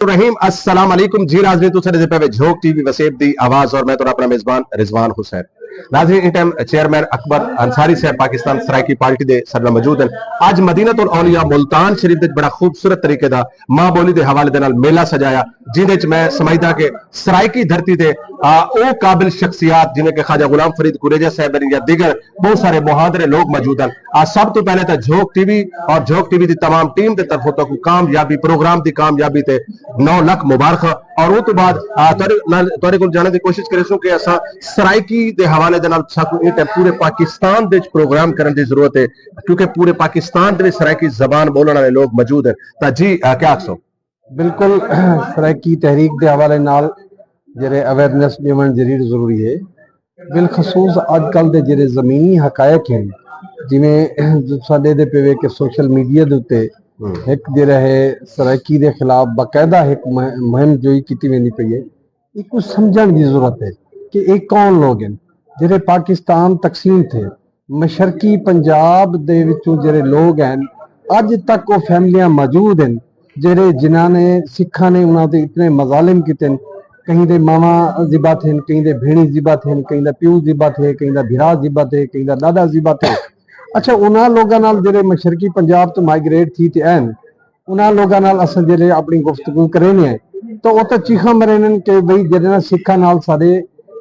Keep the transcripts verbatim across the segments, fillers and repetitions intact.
الرحیم، السلام علیکم جی ناظرین، تساں ݙیہدے پئے وے جھوک ٹی وی وسیب دی آواز اور میں تہاݙا اپݨا میزبان رضوان حسین۔ ناظرین، ایں ٹائم چیئرمین اکبر انصاری صاحب پاکستان سرائیکی پارٹی دے صدر موجود ہن۔ اڄ مدینۃ الاولیاء ملتان شریف دے وچ بڑا خوبصورت طریقے دا ماں ٻولی دے حوالے دے نال میلہ سجایا، جیندے وچ میں سمجھدا کہ سرائیکی دھرتی تے آ، او قابل شخصیات جیویں کہ خواجہ غلام فرید کریجہ صاحب ہن یا دیگر بہت سارے مہاندرے لوگ موجود ہن۔ آ، سب توں پہلے تاں جھوک ٹی وی اور جھوک ٹی وی دی تمام ٹیم دے طرفوں تہاکوں کامیابی، پروگرام دی کامیابی تے نو لکھ مبارخاں۔ اور اوں توں بعد، آ، تہاݙے نال، تہاݙے کول جاݨݨ دی کوشش کریسوں کہ اساں سرائیکی دے حوالے دے نال ساکوں ایں ٹائم پورے پاکستان دے وچ پروگرام کرݨ دی ضرورت ہے، کیونکہ پورے پاکستان دے وچ سرائیکی زبان ٻولݨ والے لوگ موجود ہن۔ تاں جی، آ، کیا آکھسو؟ بالکل، سرائیکی تحریک دے حوالے نال جیڑھے اویئرنیس ݙیوݨ ضرور ضروری ہے۔ بالخصوص اڄ کل دے جیڑھے زمینی حقائق ہن، جیویں تساں ݙیہدے پئے وے کہ سوشل میڈیا دے اتے ہک جیڑھا ہے سرائیکی دے خلاف باقاعدہ ہک مہ-، مہم جوئی کیتی ویندی پئی ہے۔ ایکوں سمجھݨ دی ضرورت ہے کہ اے کون لوگ ہن جیڑھے پاکستان تقسیم تھئے، مشرقی پنجاب دے وچوں جیڑھے لوگ ہن، اڄ تک او فیملیاں موجود ہن جیڑھے، جنہاں نے، سکھاں نے انہاں تے اتنے مظالم کیتے ہن۔ کہیں دے ماواں ذبح تھین، کہیں دے بھیݨیں ذبح تھین، کہیں دا پیو ذبح تھے، کہیں دا بھرا ذبح تھے، کہیں دا ݙاݙا ذبح تھے۔ اچھا، انہاں لوگاں نال جیڑھے مشرقی پنجاب توں مائیگریٹ تھی تے آئن، انہاں لوگاں نال اساں جیڑھے اپݨی گفتگو کریندے ہیں، تاں او تاں چیخاں مریندن کہ بھئی، جیڑھے نا سکھاں نال ساݙے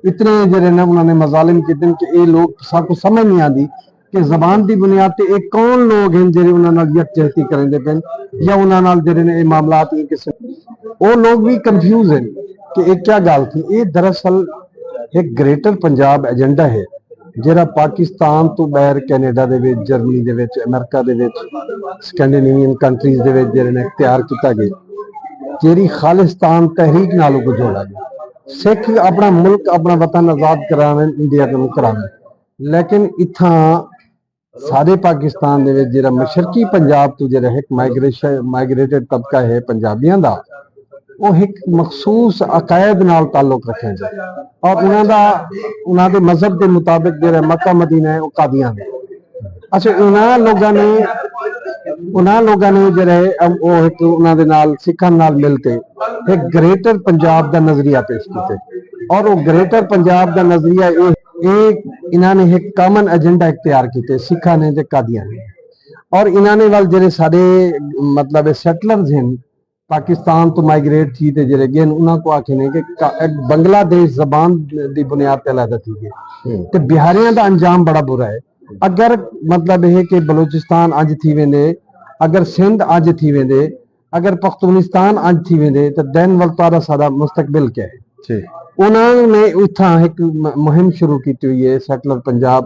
اتنے جیڑھے نا انہاں نے مظالم کیتے ہن کہ اے لوگ، ساکوں سمجھ نہیں آندی کہ زبان دی بنیاد تے اے کون لوگ ہن جیڑھے انہاں نال یکجہتی کریندے پن یا انہاں نال جیڑھے نے اے معاملات ایں قسم۔ او لوگ وی کنفیوز ہن کہ اے کیا ڳالھ تھی۔ اے دراصل ہک گریٹر پنجاب ایجنڈا ہے، جیڑھا پاکستان توں ٻاہر کینیڈا دے وچ، جرمنی دے وچ، امریکہ دے وچ، اسکینڈینیوین کنٹریز دے وچ جیڑھے نے اختیار کیتا ڳئے، جیڑھی خالصتان تحریک نال اوکوں جوڑا ڳئے۔ سکھ اپݨا ملک، اپݨا وطن آزاد کراوݨ، انڈیا کنوں کراوݨ، لیکن اتھاں ساݙے پاکستان دے وچ جیڑھا مشرقی پنجاب توں جیڑھا ہک مائیگریشن، مائیگریٹڈ طبقہ ہے پنجابیاں دا، او ہک مخصوص عقائد نال تعلق رکھیندے اور انہاں دا، انہاں دے مذہب دے مطابق جیڑھا مکہ مدینہ ہے، او قادیان ہے۔ اچھا، انہاں لوگاں نے، انہاں لوگاں نے جیڑھا ہے، ام، او ہک انہاں دے نال، سکھاں نال مل تے ہک گریٹر پنجاب دا نظریہ پیش کیتے اور او گریٹر پنجاب دا نظریہ اے، اے انہاں نے ہک کامن ایجنڈا اختیار کیتے، سکھاں نے تے قادیان نے۔ اور انہاں نے ول جیڑھے ساݙے، مطلب، سیٹلرز ہن، پاکستان توں مائیگریٹ تھی تے جیڑھے ڳئے ہن، انہاں کوں آکھے نے کہ کا-، بنگلہ دیش زبان دی بنیاد تے علیحدہ تھی ڳئے۔ ہوں۔ تے بہاریاں دا انجام بڑا برا ہے۔ اگر، مطلب، اے ہے کہ بلوچستان اڄ تھی ویندے، اگر سندھ اڄ تھی ویندے، اگر پختونستان اڄ تھی ویندے، تاں دین ول تہاݙا ساݙا مستقبل کیا ہے؟ ٹھیک۔ انہاں نے اتھاں ہک م-، مہم شروع کیتی ہوئی ہے، سیٹلر پنجاب،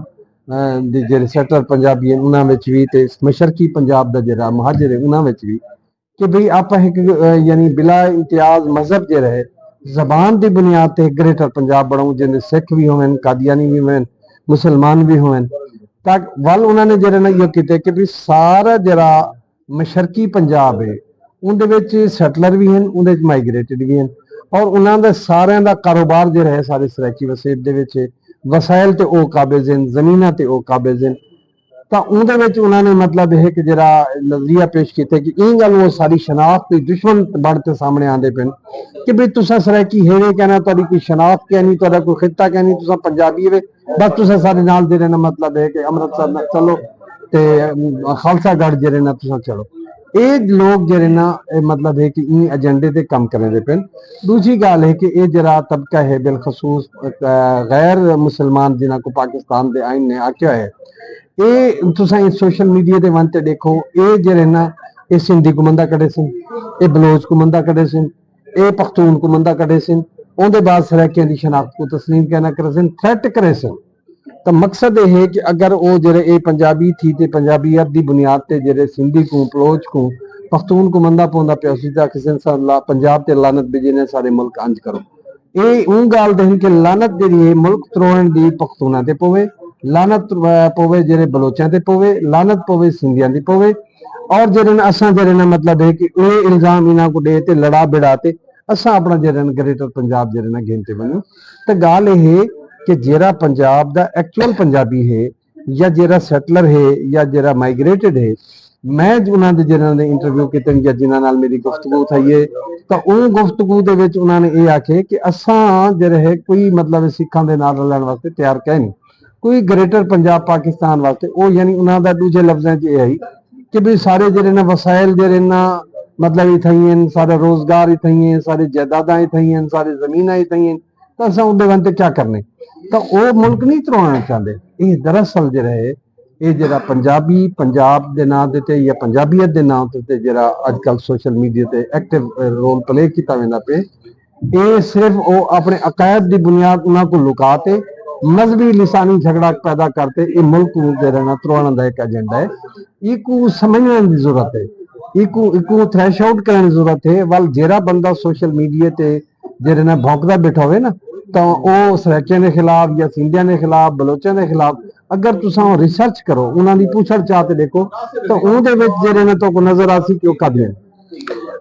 اے، دی جیڑھے سیٹلر پنجابی ہن، انہاں وچ وی تے مشرقی پنجاب دا جیڑھا مہاجر ہے، انہاں وچ وی کہ بھئی، آپاں ہک، اے، یعنی بلا امتیاز مذہب جیڑھا ہے، زبان دی بنیاد تے ہک گریٹر پنجاب بݨاؤں، جیندے سکھ وی ہوون، قادیانی وی ہوون، مسلمان وی ہوون۔ تاں ول انہاں نے جیڑھا نا ایہو کیتے کہ بھئی، سارا جیڑھا مشرقی پنجاب ہے، اوندے وچ سیٹلر وی ہن، اوندے وچ مائیگریٹڈ وی ہن، اور انہاں دا ساریاں دا کاروبار جیڑھا ہے سارے سرائیکی وسیب دے وچ ہے۔ وسائل تے او قابض ہن، زمیناں تے او قابض ہن۔ تاں اوندے وچ انہاں نے، مطلب، ہک جیڑھا نظریہ پیش کیتے کہ ایں ڳالھوں او ساݙی شناخت دی دشمن بݨ تے سامݨے آندے پن کہ بھئی، تساں سرائیکی ہیوے کائنی، تہاݙی کوئی شناخت کائنی، تہاݙا کوئی خطہ کائنی، تساں پنجابی ہیوے، بس تساں ساݙے نال جیڑھے نا، مطلب، ہے کہ امرتسر نہ چلو تے، ام، خالصہ گڑھ جیڑھے نا تساں چلو۔ اے لوگ جیڑھے نا، اے مطلب ہے کہ ایں ایجنڈے تے کم کریندے پن۔ ݙوجھی ڳالھ ہے کہ اے جیڑھا طبقہ ہے، بالخصوص، اے، غیر مسلمان، جنہاں کوں پاکستان دے آئین نے آکھیا ہے، اے تساں ایں سوشل میڈیا تے ونڄ تے ݙیکھو، اے جیڑھے نا، اے سندھی کوں مندا کڈھیسن، اے بلوچ کوں مندا کڈھیسن، اے پختون کوں مندا کڈھیسن، اوندے بعد سرائیکیاں دی شناخت کوں تسلیم کائنی کریسن، تھریٹ کریسن۔ تاں مقصد اے ہے کہ اگر او جیڑھے اے پنجابی تھی تے پنجابیت دی بنیاد تے جیڑھے سندھی کوں، بلوچ کوں، پختون کوں مندا پوندا پیا ہوسی تاں آکھسن اساں لا-، پنجاب تے لعنت بھیجیندے، سارے ملک انج کرو۔ اے اوں ڳالھ دے ہن کہ لعنت جیڑھی ہے ملک تروڑݨ دی پختوناں تے پووے، لعنت، اے، پووے جیڑھے بلوچاں تے پووے، لعنت پووے سندھیاں دی پووے۔ اور جیڑھے نا اساں جیڑھے نا، مطلب ہے کہ اے الزام انہاں کوں ݙے تے لڑا بھڑا تے اساں اپݨا جیڑھا نا گریٹر پنجاب جیڑھا نا گھن تے ونڄوں۔ تے ڳالھ اے ہے کہ جیڑھا پنجاب دا ایکچوئل پنجابی ہے یا جیڑھا سیٹلر ہے یا جیڑھا مائیگریٹڈ ہے، میں انہاں دے جنہاں دے انٹرویو کیتے یا جنہاں نال میری گفتگو تھئی ہے، تاں اوں گفتگو دے وچ انہاں نے یہ آکھے کہ اساں جڑے ہے کوئی مطلب سکھاں دے نال رلن واسطے تیار کائے نہیں، کوئی گریٹر پنجاب پاکستان واسطے۔ او یعنی انہاں دا دوجے لفظاں چ یہ ہے کہ بھی سارے جڑے نا وسائل جڑے نا مطلب اتھائی ہیں، سارے روزگار اتھائی ہیں، سارے جائیداداں اتھائی ہیں، سارے زمیناں اتھائی ہیں، تو اساں اندے واسطے کیا کرنے؟ تو او ملک نہیں تروڑنا چاہتے۔ یہ دراصل جڑا ہے، یہ جڑا پنجابی پنجاب دے نام تے یا پنجابیت دے نام تے جڑا اج کل سوشل میڈیا تے ایکٹیو رول پلے کیتا ویندا پے، یہ صرف وہ اپنے عقائد دی بنیاد انہاں کو لکا تے مذہبی لسانی جھگڑا پیدا کر تے یہ ملک نوں جڑا نا تروڑن دا ایک ایجنڈا ہے۔ ایکو سمجھنے دی ضرورت ہے، ایکو ایکو تھریش آؤٹ کرنے دی ضرورت ہے۔ ول جیرا بندہ سوشل میڈیا تے جیرے نال بھونکدا بیٹھا ہوئے نا، تاں او سرائیکیاں دے خلاف یا سندھیاں دے خلاف، بلوچاں دے خلاف اگر تساں ریسرچ کرو، انہاں دی پوچھڑ چا تے ڈیکھو، تاں اون دے وچ جیرے نال تہاکوں نظر آسی کہ او کد ہن۔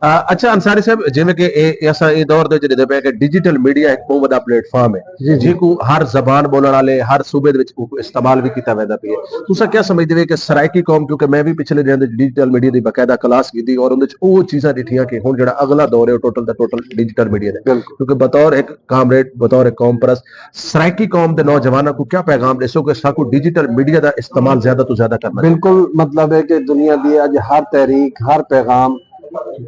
اچھا انصاری صاحب، جیویں کہ اساں اے دور دے وچ ڈیدے پئے کہ ڈیجیٹل میڈیا ہک بہت وڈا پلیٹ فارم ہے، جی جی، جیکوں ہر زبان بولن والے، ہر صوبے دے وچ استعمال بھی کیتا ویندا پیا۔ تساں کیا سمجھدے ہو کہ سرائیکی قوم، کیونکہ میں بھی پچھلے دنوں دے ڈیجیٹل میڈیا دی باقاعدہ کلاس کیتی اور اون دے وچ او چیزاں ڈٹھیاں کہ ہن جڑا اگلا دور ہے او ٹوٹل دا ٹوٹل ڈیجیٹل میڈیا دا، کیونکہ بطور ایک کامریڈ، بطور ایک قوم پرست، سرائیکی قوم دے نوجواناں کو کیا پیغام ڈیسو کہ ساکو ڈیجیٹل میڈیا دا استعمال زیادہ تو زیادہ کرنا چاہیے؟ بالکل، مطلب ہے کہ دنیا دی اج ہر تحریک، ہر پیغام،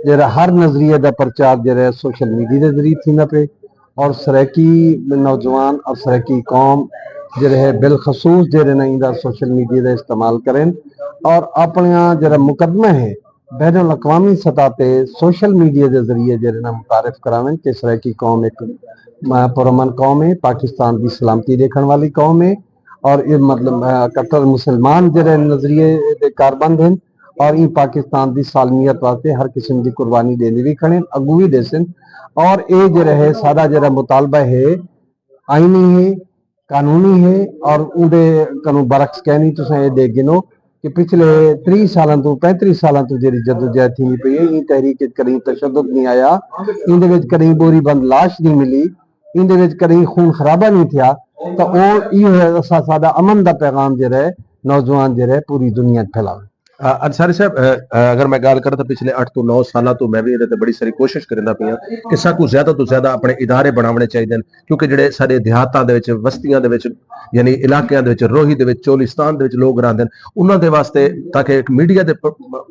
جڑا ہر نظریے دا پرچار جڑا ہے سوشل میڈیا دے ذریعے تھیندا پے، اور سرائیکی نوجوان اور سرائیکی قوم جڑے ہے بالخصوص جڑے نا ایندا سوشل میڈیا دا استعمال کرن اور اپنا جڑا مقدمہ ہے بین الاقوامی سطح تے سوشل میڈیا دے ذریعے جڑے نا متعارف کراون کہ سرائیکی قوم ایک پرامن قوم ہے، پاکستان دی سلامتی دیکھن والی قوم ہے، اور یہ مطلب کٹر مسلمان جڑے نظریے دے کاربند ہیں، اور ایں پاکستان دی سالمیت واسطے ہر قسم دی قربانی ݙیندے وی کھڑن، اڳوں وی ݙیسن۔ اور اے جیڑھا ہے ساݙا جیڑھا مطالبہ ہے، آئینی ہے، قانونی ہے، اور اوندے کنوں برعکس کائنی۔ تساں اے ݙیکھ گھنو کہ پچھلے تریہہ سالاں توں، پینتریہہ سالاں توں جیڑھی جدوجہد تھیندی پئی ہے، ایں تحریک وچ کݙہیں تشدد نہیں آیا، ایندے وچ کݙہیں ٻوری بند لاش نہیں ملی، ایندے وچ کݙہیں خون خرابہ نہیں تھیا، تاں او ایہو ہے اساں ساݙا امن دا پیغام جیڑھا ہے نوجوان جیڑھا ہے پوری دنیا وچ پھیلاون۔ انصاری صاحب، اگر میں گالھ کراں تاں پچھلے اٹھ توں نو سالاں توں میں وی ایندے تے بڑی ساری کوشش کریندا پیاں کہ ساکوں زیادہ توں زیادہ اپنے ادارے بݨاوݨے چاہیدن، کیونکہ جیڑھے ساݙے دیہاتاں دے وچ، وستیاں دے وچ، یعنی علاقیاں دے وچ، روہی دے وچ، چولستان دے وچ لوگ رہندن، انہاں دے واسطے تاکہ ایک میڈیا دے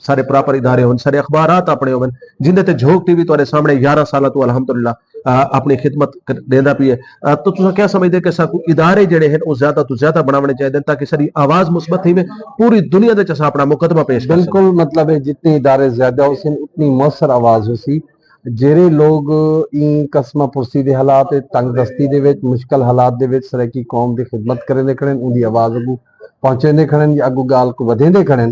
سارے پراپر ادارے ہون، سارے اخبارات اپنے ہون، جیندے تے جھوک ٹی وی تہاݙے سامݨے یارہاں سالاں توں الحمدللہ اپݨی خدمت ݙیندا پئی ہے۔ تاں تساں کیا سمجھدے کہ ساکوں ادارے جیڑھے ہن او زیادہ توں زیادہ بݨاوݨے چاہیدن تاکہ ساݙی آواز مثبت تھیوے، پوری دنیا دے وچ اساں اپݨا مقدمہ پیش کر سڳوں؟ بالکل، مطلب ہے جتنے ادارے زیادہ ہوسن اتنی موثر آواز ہوسی۔ جیڑھے لوگ ایں کسمہ پرسی دے حالات، تنگ دستی دے وچ، مشکل حالات دے وچ سرائیکی قوم دی خدمت کریندے کھڑن، اوندی آواز اڳوں پہنچیندے کھڑن یا اڳوں ڳالھ کوں ودھیندے کھڑن،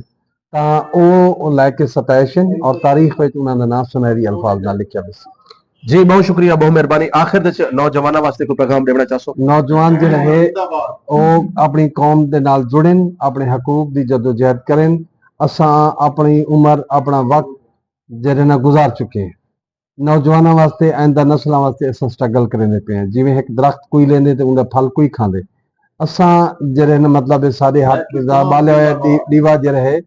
تاں او لائق ستائش ہن اور تاریخ وچ انہاں دا ناں سنہری الفاظ نال لکھیا ویسی۔ جی بہت شکریہ، بہت مہربانی۔ آخر وچ نوجواناں واسطے کوئی پیغام ݙیوݨا چاہسو؟ نوجوان جیڑھے ہن او اپݨی قوم دے نال جڑن، اپݨے حقوق دی جدوجہد کرن۔ اساں اپݨی عمر، اپݨا وقت جیڑھے نال گزار چکے ہیں۔ نوجواناں واسطے، آئندہ نسلاں واسطے اساں سٹرگل کریندے پئے ہیں۔ جیویں ہک درخت کوئی لیندے تے اوندا پھل کوئی کھاندے، اساں جیڑھے ہن مطلب ہے ساݙے ہتھ دا ٻالیا ہویا ݙیوا جیڑھا ہے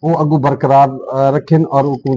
او اڳوں برقرار رکھن اور اوکوں